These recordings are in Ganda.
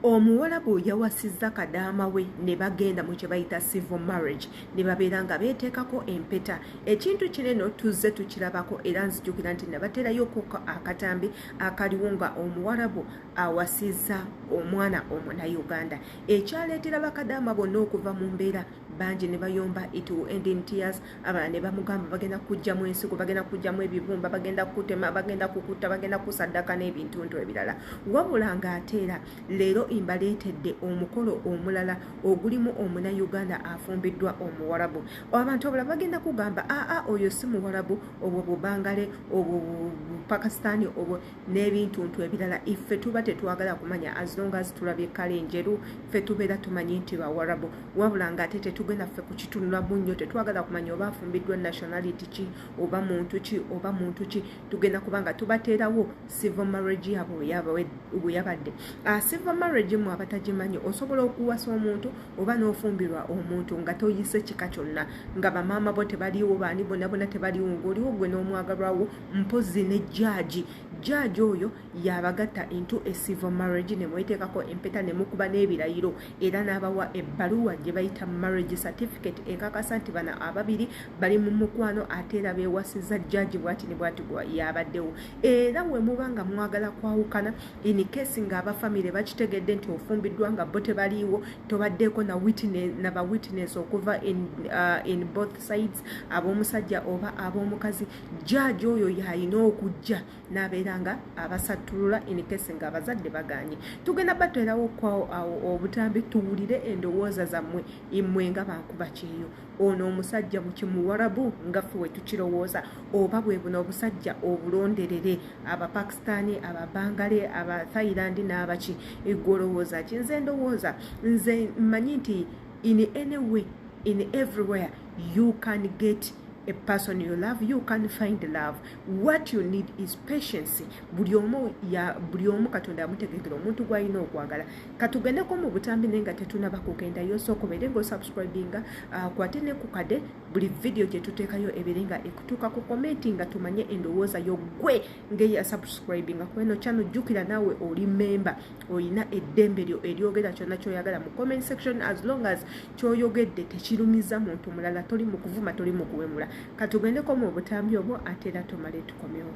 Omuwalabu yawasizza kadaama we ne bagenda mu kye bayita civil marriage ne babeera nga beeteekako empeta. Ekintu kino eno tuzze tukirabako era nzijukira nti nabateerayoko akatambi akaliwo nga omuwalabu awasizza omwana omunayuganda, ekyaleetera bakadaama bonna okuva mu mbeera, bangi ne bayomba, it will end in tears. Abalala ne bamugamba bagenda kujjamu ensigo, bagenda kujjamu ebibumba, bagenda kutema, bagenda kukutta, bagenda kusaddaka n'ebintuntu ebirala. Wabula ng'ate era leero mbaleetedde omukolo omulala ogulimu omunayuganda afumbiddwa omuwarabu. Abantu abalala bagenda kugamba aa oyo si muwarabu, obwo bubangale, obwo bupakisitaani, obwo n'ebintuntu ebirala. Iffe tuba tetwagala kumanya, as long as tulabye kale enjeru, ffe tubeera tumanyi nti bawarabu. Wabula ng'ate tetugenda ffe kukitunulamu nnyo, tetwagala kumanya oba afumbiddwa nationality ki oba muntu ki oba muntu ki. Tugenda kuba nga tubateerawo civil marriage yaabwe bwe yabadde. Civil marriage mu abatagimanyi, osobola okuwasa omuntu oba n'ofumbirwa omuntu nga toyise kika kyonna, nga bamaama bo tebaliiwo, baani bonna bonna tebaliiwo, ng'oliwo gwe n'omwagalwawo, mpozzi ne jaaji. Jaaji oyo yabagatta into a civil marriage ne mweteekako empeta ne mukuba n'ebirayiro, era n'abawa ebbaluwa gye bayita marriage certificate ekakasa nti bano ababiri bali mu mukwano, ate era beewasiza jaaji bwati ne bwati yabaddewo. Era we muba nga mwagala kwawukana, in case ng'abafamire bakitegedde nti ofumbiddwa nga bo tebaliiwo, tobaddeeko na witness, na ba witness okuva in both sides, ab'omusajja oba ab'omukazi, jaaji oyo yalina okujja n'abeera nga abasattulula in case ng'abazadde baganye. Tugenda batwerawo kwawo awo obutambi tuwulire endowooza zammwe immwe nga bankuba kyeyo. Ono omusajja mu kimuwarabu nga ffe we tukirowooza, oba bwe buno obusajja obulonderere Abapakistani, Ababangale, Abathailand n'abaki? Gwe olowooza ki? Nze ndowooza, nze mmanyi nti in any way, in everywhere, you can get a person you love, you can find love. What you need is patience. Buli omu ya buli omu Katonda amutegekera omuntu gw'alina okwagala. Katugendeko mu butambi, naye nga tetunaba kugendayo, sooka obeere ng'osubscribinga, kwate ne ku kade, buli video gye tuteekayo ebeere nga ekutuuka ku comment, nga tumanye endowooza yo gwe ng'eya subscribinga ku eno channel. Jjukira naawe oli member, olina eddembe lyo eryogera kyonna ky'oyagala mu comment section, as long as ky'oyogedde tekirumiza muntu mulala, toli mu kuvuma, toli mu kuwemula. Katugendeko mu butambi obwo, ate era tumale tukomewo.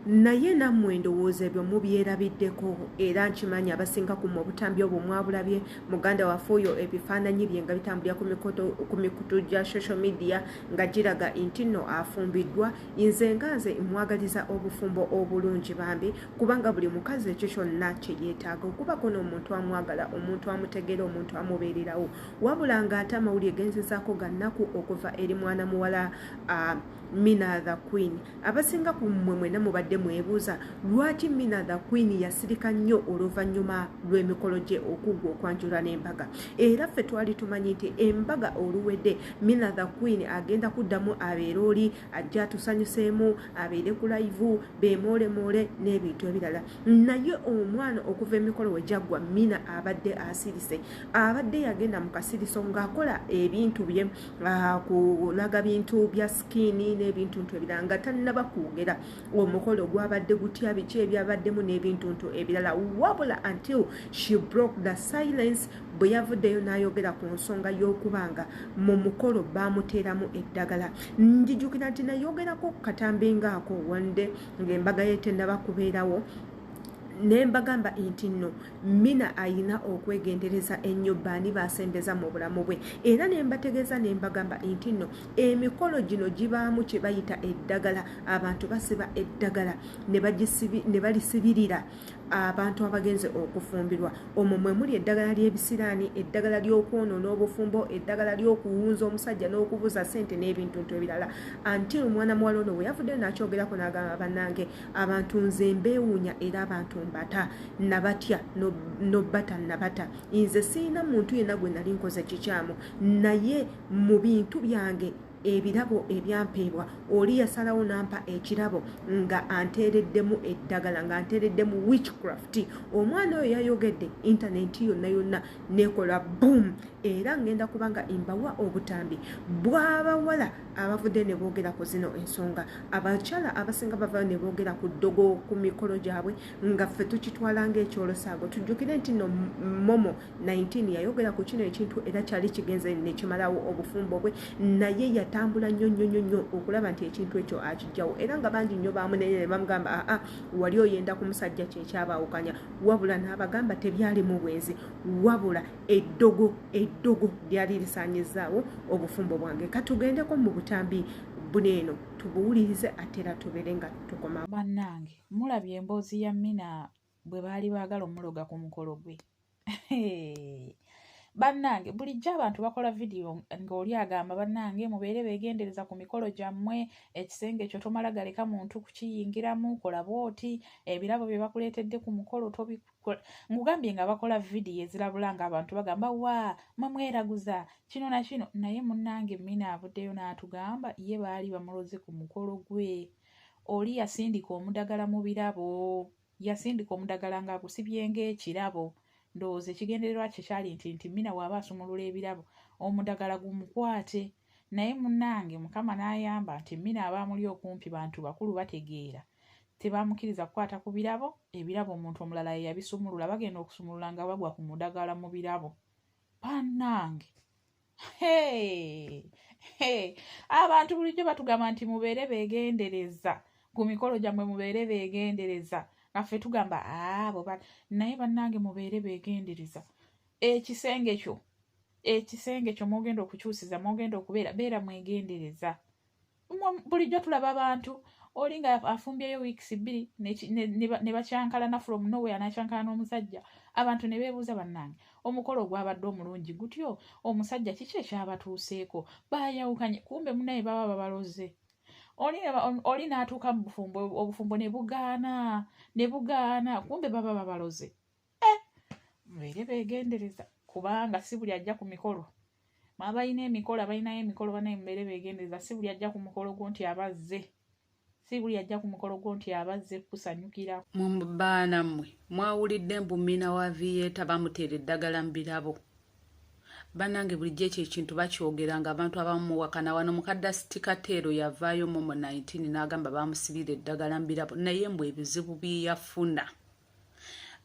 Naye nammwe ndowooza ebyo mubyerabiddeko era nkimanyi abasinga ku mmwe obutambi obwo mwabulabye. Muganda waffe oyo ebifaananyi bye nga bitambulira ku mikutu gya social media nga giraga nti nno afumbiddwa. Nze nga nze mwagaliza obufumbo obulungi bambi, kubanga buli mukazi ekyo kyonna kye yeetaaga, okubako n'omuntu amwagala, omuntu amutegeera, omuntu amubeererawo. Wabula ng'ate amawulire genzezaako ga nnaku okuva eri mwana muwala Mina the Queen. Abasinga ku mmwe mwena mubadde mwebuuza lwaki Mina the Queen yasirika nnyo oluvannyuma lw'emikolo gye okuggwa okwanjula n'embaga. Era ffe twali tumanyi nti embaga oluwedde Mina the Queen agenda kuddamu abeere oli ajja atusanyuseemu, abeere ku live, beemoolemoole n'ebintu ebirala. Naye omwana okuva emikolo we gyaggwa Mina abadde asirise, abadde yagenda mu kasiriso ng'akola ebintu bye, kulaga bintu bya skin n'ebintuntu ebirala nga tannaba kwogera omukolo gwabadde gutya, biki ebyabaddemu n'ebintuntu ebirala. Wabula until she broke the silence, bwe yavuddeyo n'ayogera ku nsonga y'okuba nga mu mukolo baamuteeramu eddagala. Njijukira nti nayogerako katambi ngaako wande ng'embaga ye tennaba kubeerawo, ne mbagamba nti nno Mina ayina okwegendereza ennyo baani basembeza mu bulamu bwe. Era ne mbategeeza ne mbagamba nti nno emikolo gino gibaamu kye bayita eddagala. Abantu basiba eddagala ne balisibirira abantu abagenze okufumbirwa. Omwo mwe muli eddagala ly'ebisiraani, eddagala ly'okwonoona obufumbo, eddagala ly'okuwunza omusajja n'okubuza ssente n'ebintuntu ebirala. Until omwana muwala ono bwe yavuddeyo n'akyogerako n'agamba, bannange abantu nze mbeewuunya, era abantu mbata nabatya nobata nabata. Nze sirina muntu yenna gwe nali nkoze kikyamu, naye mu bintu byange ebirabo ebyampeebwa, oli yasalawo n'ampa ekirabo nga anteereddemu eddagala, nga anteereddemu witchcraft. Omwana oyo yayogedde, intaneti yonna yonna nekola boom. Era ngenda kubanga mbawa obutambi bw'abawala abavudde ne boogera ku zino ensonga. Abakyala abasinga bavayo ne boogera ku ddogo ku mikolo gyabwe nga ffe tukitwala ng'ekyolosaago. Tujjukire nti no Momo 19 yayogera ku kino ekintu era kyali kigenze nekimalawo obufumbo bwe, naye yatambula nnyo nnyo nnyo nnyo okulaba nti ekintu ekyo akijjawo. Era nga bangi nnyo bamunenye ne bamugamba, aa, wali oyenda ku musajja, kyekyabaawukanya. Wabula n'abagamba tebyalimu bwenzi, wabula eddogo, eddogo lyali lisaanyizaawo obufumbo bwange. Katugendeko mu butambi buneeno tubuwulirize, ate era tubeere nga tukoma. Bannange, mulabye emboozi ya Mina bwe baali baagala omuloga ku mukolo gwe? Bannange, bulijjo abantu bakola vidiyo ng'oli agamba, bannange mubeere beegendereza ku mikolo gyammwe, ekisenge ekyo tomala galeka muntu kukiyingiramu, kola bw'oti, ebirabo bye bakuleetedde ku mukolo tobi. Nkugambye nga bakola vidiyo ezirabula nga abantu bagamba, wa mwe mweraguza kino na kino. Naye munnange Mina avuddeyo n'atugamba ye baali bamuloze ku mukolo gwe. Oli yasindika omudagala mu birabo, yasindika omudagala ng'agusibye ng'ekirabo. Ndowooza ekigendererwa kye kyali nti Mina bw'aba asumulula ebirabo omudagala gumukwate. Naye munnange Mukama n'ayamba nti Mina abaamuli okumpi bantu bakulu bategeera, tebamukkiriza kukwata ku birabo. Ebirabo omuntu omulala ye yabisumulula. Bagenda okusumulula nga bagwa ku mudagala mu birabo. Bannange, abantu bulijjo batugamba nti mubeere beegendereza ku mikolo gyammwe, mubeere beegendereza, nga ffe tugamba abo. Naye bannange, mubeere beegendereza. Ekisenge kyo, ekisenge kyo mwogenda okukyusiza, mwogenda okubeera, beera mwegendereza. Bulijjo tulaba abantu, oli nga afumbyeyo weeks 2 ne bakyankalana from nowhere, nakyankala n'omusajja. Abantu ne beebuuza, bannange, omukolo ogwabadde omulungi gutyo, omusajja kiki ekyabatuuseeko baayawukanye? Kumbe munaye baba babaloze. Oli n'atuuka mu bufumbo, obufumbo ne bugaana, ne bugaana, kumbe baba babaloze. Eh, mubeere beegendereza, kubanga si buli ajja ku mikolo. Abalina emikolo, abalinayo emikolo, banaye mubeere beegendereza. Si buli ajja ku mukolo gwo nti abazze, si buli ajja ku mukolo gwo nti abazze kusanyukira. Mu baana mmwe, mwawulidde mbu Mina wa Aviator bamuteera eddagala mu birabo? Bannange, bulijjo ekyo ekintu bakyogera nga abantu abamu muwakana. Wano mukadde Kateero yavaayo Momo 19 n'agamba bamusibira eddagala mu birabo, naye mbu ebizibu bye yafuna.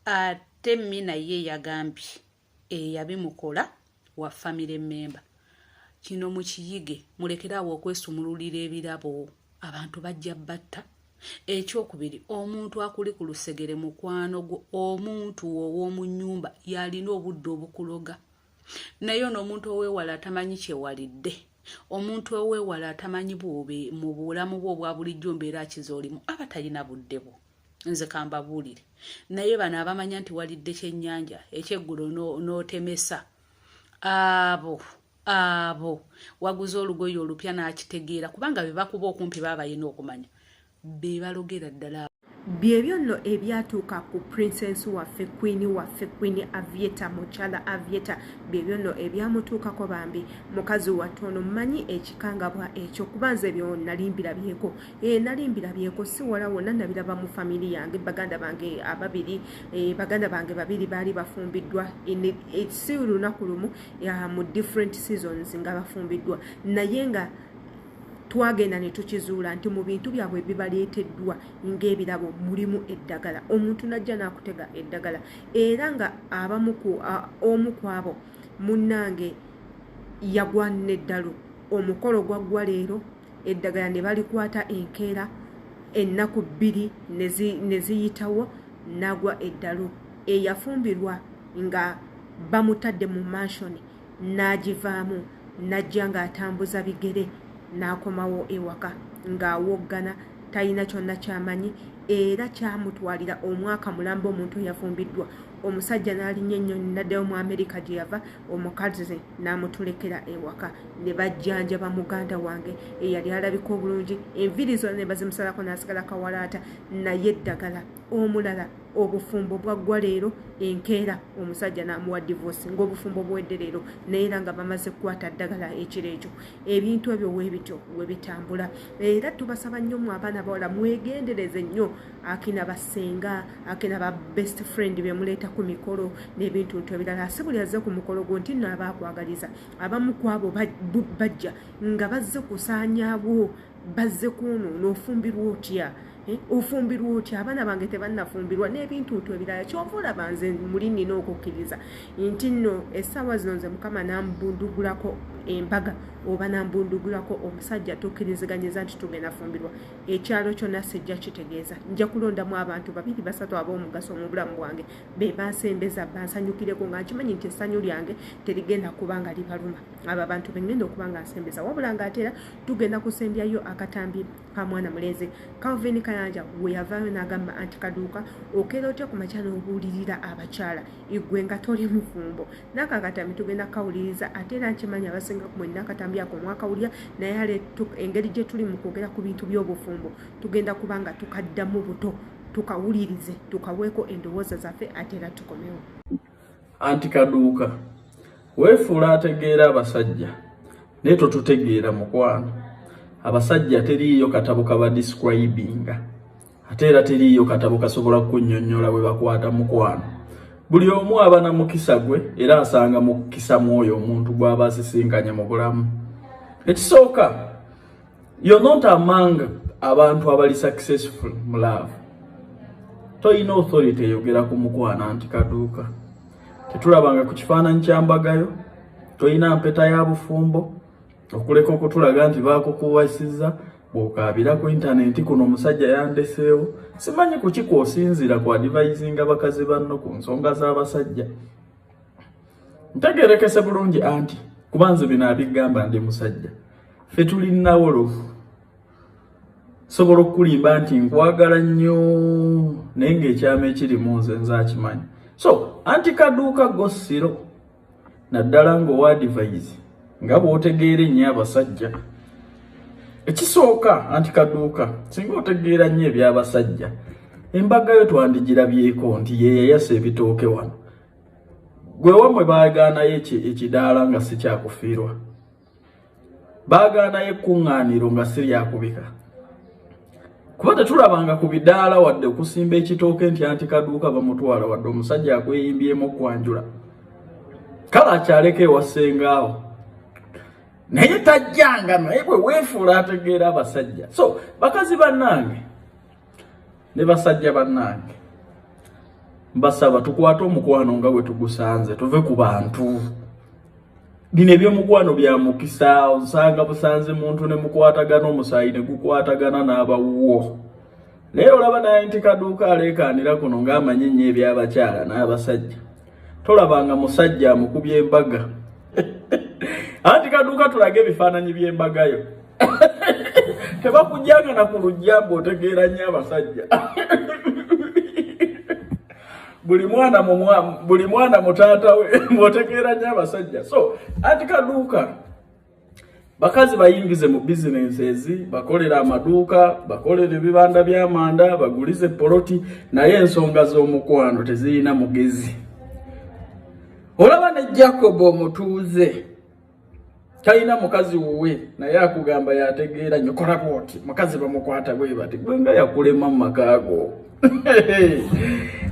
Ate Mina ye yagambye eyabimukola wa family member. Kino mukiyige, mulekere awo okwesumululira ebirabo. Abantu bajja batta. Ekyokubiri, omuntu akuli ku lusegere mukwano gwo, omuntu ow'omu nnyumba y'alina obudde obukuloga. Naye ono omuntu ow'ewala atamanyi kye walidde, omuntu ow'ewala atamanyi bw'obe mu bulamu bwo obwa bulijjo mbeera ki z'olimu, aba talina budde bwo. Nze kambabuulire. Naye bano abamanya nti walidde kyennyanja ekyeggulo n'otemesa, abo abo waguze olugoye olupya n'akitegeera, kubanga be bakuba okumpi baba balina okumanya be balogera ddala. Byebyo nno ebyatuuka ku princess waffe, queen waffe, Queen Avieta, mukyala Avieta. Byebyo nno ebyamutuukako bambi mukazi wattu ono. Mmanyi ekikangabwa ekyo kuba nze ebyo nali mbirabyeko, nali mbirabyeko, si wala wonna, nabiraba mu family yange. Baganda bange ababiri, baganda bange babiri baali bafumbiddwa, si lunaku lumu, mu different seasons nga bafumbiddwa, naye nga twagenda ne tukizuula nti mu bintu byabwe bibaleeteddwa ng'ebirabo mulimu eddagala. Omuntu najja n'akutega eddagala, era nga abamu ku omu ku abo munnange yagwa n'eddalu. Omukolo gwaggwa leero, eddagala ne balikwata enkeera, ennaku 2 ne ziyitawo, n'agwa eddalu. Eyafumbirwa nga bamutadde mu mansion, n'agivaamu n'ajja ng'atambuza bigere, n'akomawo ewaka ng'awoggana, talina kyonna kyamanyi. Era kyamutwalira omwaka mulamba omuntu eyafumbiddwa. Omusajja n'alinnya ennyonyi n'addayo mu Amerika gye yava, omukazi n'amutulekera ewaka. Ne bajjanjaba muganda wange eyali alabika obulungi, enviiri zonna ne bazimusalako n'asigala kawalaata, naye eddagala. Omulala obufumbo bwaggwa leero, enkeera omusajja n'amuwa divorce, ng'obufumbo buwedde leero, naye era nga bamaze kukwata ddagala ekiro ekyo. Ebintu ebyo weebityo we bitambula. Era tubasaba nnyo mu abaana bawala, mwegendereze nnyo akina basenga, akina ba best friend be muleeta ku mikolo n'ebintu ntu ebirala. Si buli azze ku mukolo gwo nti nno aba akwagaliza. Abamu ku abo bajja nga bazze kusaanyaawo, bazze kwonoona. Ofumbirwa otya? Ofumbirwa otya? Abaana bange tebannafumbirwa n'ebintu ntu ebirala. Kyova olaba nze muli nina okukkiriza nti nno essaawa zino nze Mukama nambundugulako embaga oba nambundugulako omusajja, tukkiriziganyiza nti tugenda fumbirwa, ekyalo kyonna sijja kitegeeza. Nja kulondamu abantu babiri basatu ab'omugaso mu bulamu bwange, be bansembeza, bansanyukireko, nga nkimanyi nti essanyu lyange terigenda kuba nga libaluma. Abo abantu bengenda okuba nga nsembeza. Wabula ng'ate era tugenda kusembyayo akatambi ka mwana mulenzi Calvin Kayanja, we yavaayo n'agamba anti kaduuka okeera otya ku makya n'obuulirira abakyala igwe nga toli mufumbo. N'ako akatambi tugenda kukawuliriza. Ate era nkimanyi abasinga ku mwenna akatambi ako mwakawulira, naye ale engeri gye tuli mu kwogera ku bintu by'obufumbo, tugenda kuba nga tukaddamu buto, tukawulirize, tukaweeko endowooza zaffe, ate era tukomewo. Anti kaduuka weefuula ategeera abasajja, naye totutegeera mukwano. Abasajja teriiyo katabo kaba describinga, ate era teriiyo katabo kasobola kukunnyonnyola bwe bakwata mukwano. Buli omu aba na mukisa gwe, era asanga mukisa mwoyo omuntu gw'aba asisinkanye mu bulamu. Ekisooka, you're not among abantu abali successful mu love. Toyina authority eyogera ku mukwano. Anti kaduuka, tetulabanga ku kifaananyi kya mbagayo, toyina mpeta ya bufumbo okuleka okutulaga nti baakukuwasizza. Bw'okaabira ku intaneti kuno omusajja yandeseewo, simanyi kuki kw'osinziira ku advisinga bakazi banno ku nsonga z'abasajja. Ntegerekese bulungi anti kuba nze bino abigamba ndi musajja. Ffe tuli nawolovu, sobola okukulimba nti nkwagala nnyo, naye ng'ekyama ekiri mu nze nze akimanyi. So anti kaduuka gosiro, naddala ng'owa advice nga bw'otegeera ennyo abasajja. Ekisooka, anti kaduuka, singa otegeera nnyo eby'abasajja, embaga yo twandigirabyeko nti ye yayasa ebitooke wano. Gwe wammwe baagaanayo ekidaala nga si kyakufiirwa, baagaanayo ekkuŋŋaaniro nga si lyakubika, kuba tetulabanga ku bidaala wadde okusimba ekitooke nti anti kaduuka bamutwala, wadde omusajja akweyimbyemu okwanjula. Kale akyaleko ewa ssengaawo, naye tajjanga. Naye bwe weefuula ategeera abasajja. So bakazi bannange ne basajja bannange, mbasaba tukwate omukwano nga bwe tugusanze, tuve ku bantu. Bino ebyomukwano bya mukisa. Osanga busanze muntu ne mukwatagana, omusaayi ne gukwatagana n'abawuwo. Naye olaba naye nti Kaduuka aleekaanira kuno ng'amanyi ennyo eby'abakyala n'abasajja. Tolabanga musajja amukubye embaga. Anti Kaduuka, tulage ebifaananyi by'embagayo. Tebakujjanga na ku lujja mbu otegeera nnyo abasajja. Buli mwana buli mwana mutaata we ng'otegeera nnyo abasajja. So anti Kaduuka, bakazi bayingize mu bizinensi, bakolera amaduuka, bakolera ebibanda by'amanda, bagulize poloti, naye ensonga z'omukwano tezirina mugezi. Olaba ne Jacob omutuuze talina mukazi wuwe, naye akugamba yategeera nnyo. Kola bwoti, mukazi bamukwata bwe bati, gwe nga yakulema mu maka go.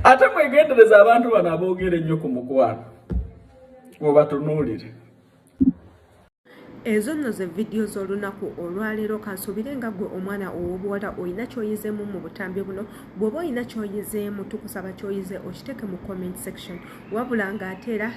Ate mwegendereza abantu bano aboogera ennyo ku mukwano, mubatunuulire. Ezo nno ze vidiyo z'olunaku olwaleero. Kansuubire nga gwe omwana ow'obuwala olina ky'oyizeemu mu butambi buno. Bw'oba olina ky'oyizeemu, tukusaba ky'oyize okiteeke mu comment section. Wabula ng'ate era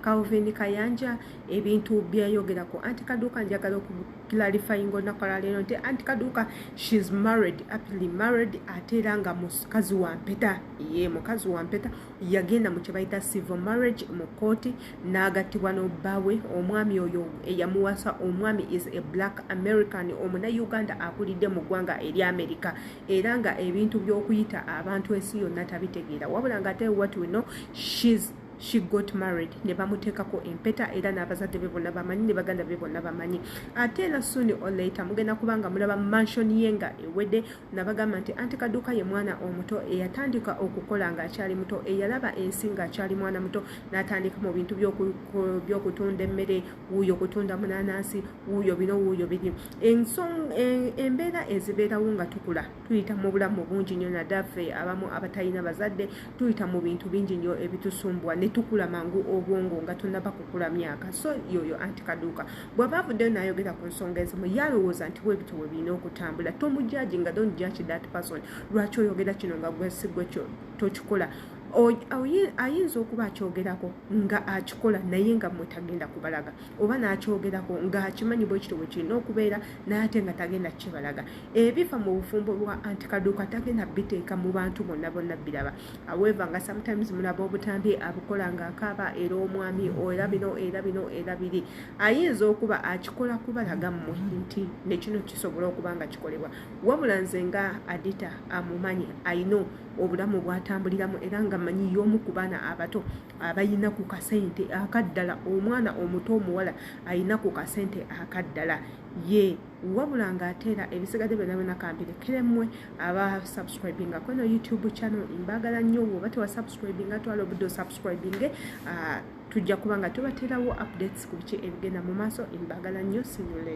Calvin Kayanja ebintu byayogerako anti Kaduuka, njagala okuclarifyinga olunaku olwaleero nti anti Kaduuka, she's married, happily married, ate era nga mukazi wa mpeta. Ye mukazi wa mpeta, yagenda mu kye bayita civil marriage mu kooti n'agattibwa n'obbaawe. Omwami oyo eyamuwasa, omwami is a black American, omunauganda akulidde mu ggwanga erya America, era nga ebintu by'okuyita abantu ensi yonna tabitegeera. Wabula nga ate what we know, she got married ne bamuteekako empeta, era n'abazadde be bonna bamanyi, ne baganda be bonna bamanyi. Ate era soon or later mugenda kubanga mulaba mansion ye nga ewedde. Nabagamba nti anti Kaduuka ye mwana omuto eyatandika okukola ng'akyali muto, eyalaba ensi ng'akyali mwana muto, n'atandika mu bintu by'okutunda emmere, wuuyo kutunda munanansi, wuuyo bino, wuuyo biri. Embeera ezibeerawo nga tukula, tuyita mu bulamu bungi nnyo, naddala ffe abamu abatalina bazadde, tuyita mu bintu bingi nnyo ebitusumbwa ne tukula mangu obwongo nga tonaba kukula myaka. So yoyo anti Kaduuka bw'aba avuddeyo n'ayogera ku nsonga ezimu, yalowooza nti bwe bityo bwe birina okutambula. Tomujudge nga, don't judge that person. Lwaki oyogera kino nga gwe si gwe tokikola? Ayinza okuba akyogerako nga akikola, naye nga mwe tagenda kubalaga, oba n'akyogerako ng'akimanyi bwe kityo bwe kirina okubeera, naye ate nga tagenda kukibalaga. Ebifa mu bufumbo bwa anti Kaduuka tagenda biteeka mu bantu bonna bonna biraba. However, nga sometimes mulaba obutambi abukola ng'akaaba, era omwami era bino era bino era biri, ayinza okuba akikola kubalaga mmwe nti nekino kisobola okuba nga kikolebwa. Wabula nze nga Adita amumanyi, ayina obulamu bw'atambuliramu, era nga manyi y'omu ku baana abato abayina ku kasente akaddala. Omwana omuto omuwala ayina ku kasente akaddala ye. Wabula ng'ate era ebisigadde byonna byonna kambirekeremmwe aba subscribinga kweno YouTube channel. Mbagala nnyo. Bw'oba tewasubscribinga, twala obudde osubscribinge. Tujja kuba nga tubateerawo updates ku biki ebigenda mu maaso. Mbagala nnyo. See you later.